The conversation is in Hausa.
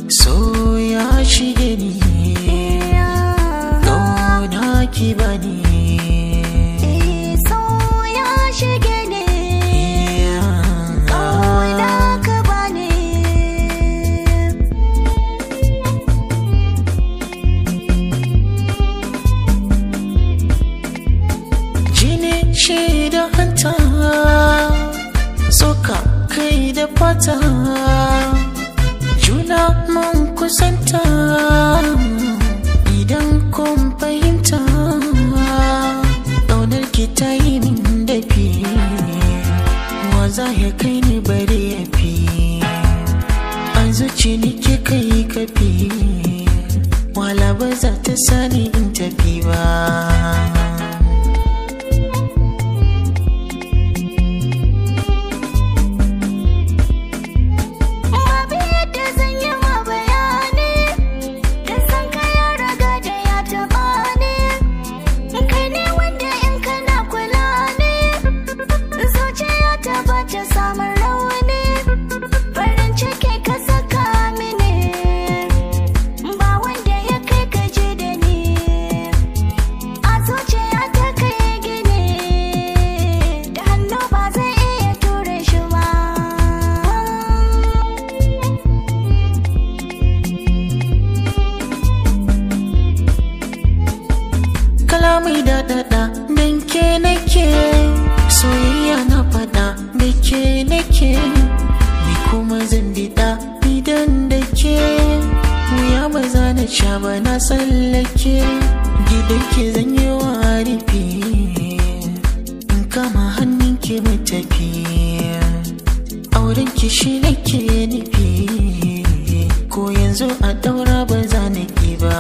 So ya shige ni, ƙauna ki bani. So ya shige ni, ƙauna ka bani. Jini shi da hanta, tsoka kai da fata, juna mun kusanta. Idan kun fahimta, ƙaunar ki ta yi min dafi, wa za ya kai ni bare ya fi. An zuci ni ke kai kafi, wala ba za ta sani in tafi ba. Babu yadda zan yi ma bayani, dan san ka ya riga da ya taɓa ni. Kai ne wanda in kana kula ne, zuciya ta ba ta samun rauni. Farin ciki ka saka mini, ba wanda ya kai ka ji da ni. A zuciya ta kai gini, da hannu ba zai iya ture shi ba. Kalamai daɗaɗa don ke nake, soyayya na faɗa da ke nake, ni kuma zan biɗa idan da ke. Wuya ba za na sha ba, na tsallake gidan ke, zan yi wa rufi, in kama hannun ki mu tafi. Auren ki shi nake nufi, ko yanzu a daura ba za na ki ba.